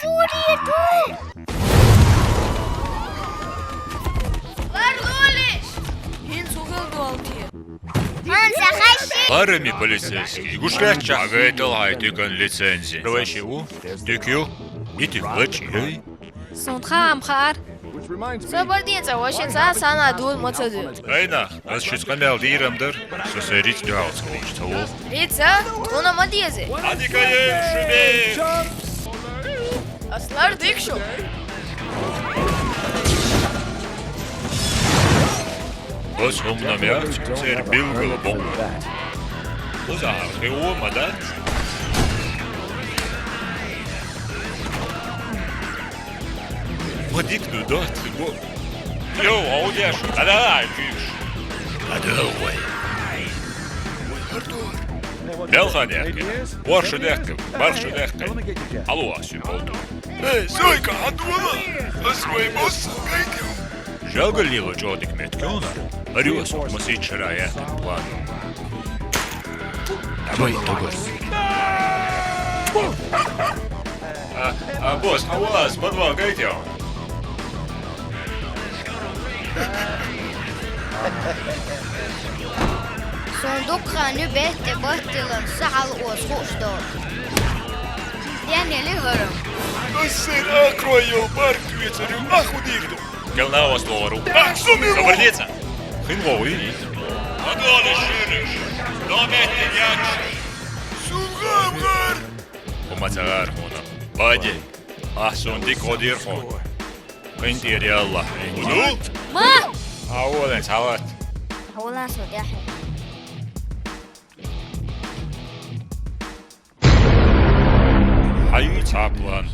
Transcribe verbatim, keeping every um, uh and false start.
Цури ду! Варлолиш! ХӀинца угӀал долтир. Ан сахаши! Арами полицейский. Гушляча гайтал хай тикан лицензи. Рвеши у? Дикю? Ити лачи? Сунха амхар. Собар дин ца ваша ца сана дур мацаду. Айна, ас ши къамел дирам дар. Со сай риц дугӀал ца вуч ца ву. Рица? Уна ма дизе. Адикаем шуби. Аслар дикшу. Ос хум нам яц, сер билгал бомба. Уза хиу мада. Ма дик ду дот, го. Йо, аудяш. Ада, чуш. Ада, ой. Белхан яхи. Оршу дехки, баршу дехки. Алло, асю болду. Эй, Зойка, адула. Асвай босс, гайдю. Жалгалила чодик меткёна. Ариос, масичара яхи план. Давай, давай. А, а, босс, а у вас подвал гайтё? Сундук хани бетте баттилан сахал ос хуш дор. Ден ели хөрөм. Өссер акройол бар күйөцөрү аху дирду. Гелна вас лору. Ах, суми. Собрнеца. Хин лови. Адоли шириш. До бетте яч. Сугамгар. Умацагар хона. Бади. Ах, сундик одир хона. Къинтир, ялла. Уду? Ма! Аулен салат. Аулен салат, яхи. Хай цаплан.